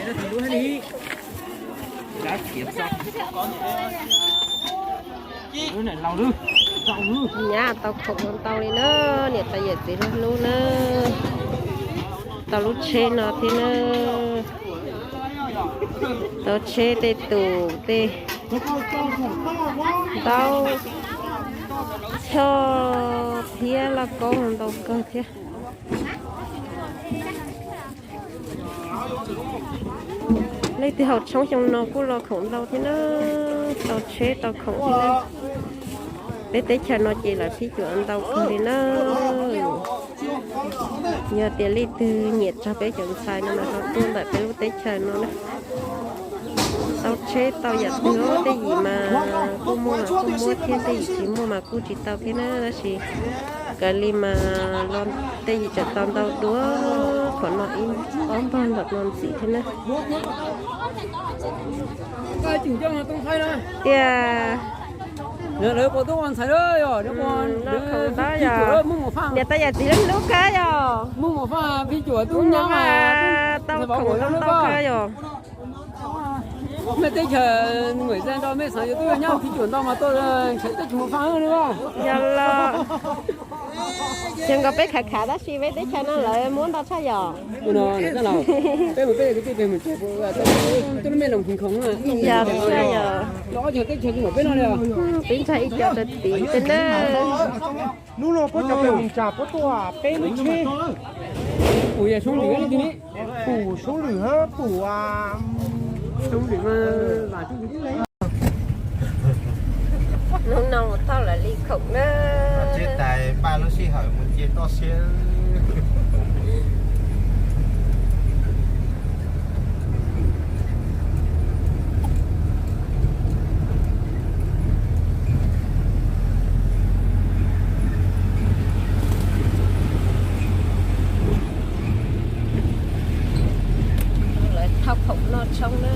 Nyab tau khoom ntau li na, niam tais yawm txiv lub hlub na. Tau lub tsheb no thiab na. Tau tsheb tej tus tej ntaub choj thiab lauj kaub ntau kawg thiab. Leej twg haus tshoob xyoo no kuj los khoom ntau thiab na, tau tsheb tau khoom thiab na. Peb teb chaws no ces lawv phij cuam ntau kawg li na. Yog tias leej twg nyiam txog peb cov ntxhais no mas ho tuaj ntawm peb lub teb chaws no na. Tau tsheb tau yam twg, tej yim mas kuj muaj mas kuj muaj thiab, tej yim tsis muaj mas kuj tsis tau thiab na, tab sis kav li mas los tej yim tseem tau ntau dua qhov no ib ob npag ntawm no ntxiv thiab na. Tias lawv puas tub ua ntxhais, los khoom ntau yog niam tais yawm txiv lub hlub kawg yog. Muaj mus faj phij cuam tub nyab mas tau khoom ntau kawg yog. Mej teb chaws Muam Zaj nrog mej xav yuav tub nyab phij cuam ntau mas tuaj ntshe teb chaws mus faj li. Yog los, ces nkaus peb khav khav tab sis peb teb chaws no lawv muab ntau tshaj yom. Peb mus peb kwv tij peb mus tsev, tub mej los khoom khoom na. Yog tshaj yog. Los ob cov teb chaws mus peb no li. Peb ntshai ib co rau tid tej na. Hnub no puab cov pem mus tsam puab tuaj peb lub tsheb. Pum yog Soob Lwm, pum Soob Lwm hab pum Soob Lwm. Hnub no mus thauj lawv li khoom na. Tsis tas npaj lub sij hawm mus cia toj siab. Lawv thauj khoom noj tshoob na.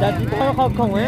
Cas tsis tau qhov khoom a.